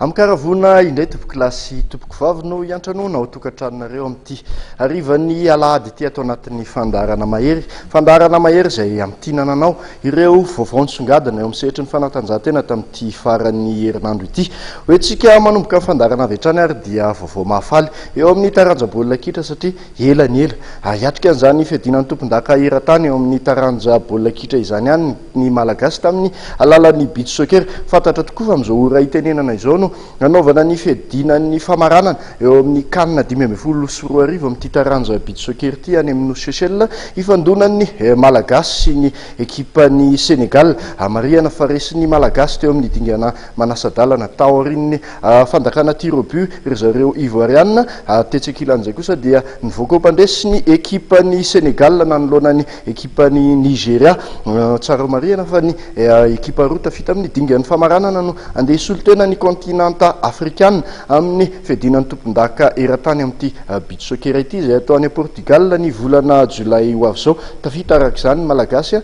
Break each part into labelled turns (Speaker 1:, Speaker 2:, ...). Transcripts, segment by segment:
Speaker 1: Amin-karavoana indray tompokolahy sy tompokovavy no hiantranoana ao tokantranonareo amin'ity harivan'ny alahady ity ato anatin'ny fandaharana mahery. Fandaharana mahery izay hamintinana anao ireo vaovao nisongadina eo amin'ny sehatry ny fanatanjahantena tamin'ity faran'ny herinandro ity. Hoentsika manomboka ny fandaharana avy hatrany ary dia vaovao mahafaly eo amin'ny taranja baolina kitra satria ela ny ela. Hiatrika an'izany fiadiana ny tompondaka eran-tany eo amin'ny taranja baolina kitra izany ihany ny Malagasy tamin'ny alalan'ny beach soccer. Fantatra tokoa fa amin'izao ora itenenana izao no nanaovana ny fiadiana ny famaranana eo amin'ny Can 2015 amin'ity taranja beach soccer ity any amin'ny Nosy Seychelles hifandonan'ny Malagasy sy ny ekipan'i Sénégal. Marihana fa resin'ny Malagasy teo amin'ny dingana manasa-dalana taorian'ny fandakana tir au but ry zareo Ivoiriana. Tetsy ankilan'izay kosa dia nivoaka ho mpandresy ny ekipan'i Sénégal nanoloana ny ekipan'i Nigeria. Tsara homarihana fa ny ekipa roa tafita amin'ny dingan'ny famaranana no handeha hisolo tena ny kaontinanta afrikana amin'ny fiadiana ny tompondaka eran-tany amin'ity beach soccer ity izay hatao any Portugal ny volana jolay ho avy izao. Tafita araka izany ny Malagasy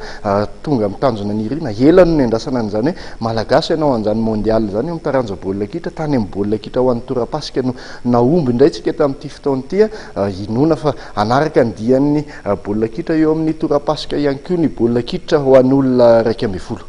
Speaker 1: tonga amin'ny tanjona nirina. Ela no niandrasana an'izany hoe Malagasy hanao an'izany mondial izany eo amin'ny taranja baolina kitra. Tany amin'ny baolina kitra ho an'ny torapasika no nahomby indray isika tamin'ity fotoana ity. Inoana fa hanaraka ny dian'ny baolina kitra eo amin'ny torapasika ihany koa ny baolina kitra ho an'olona 11.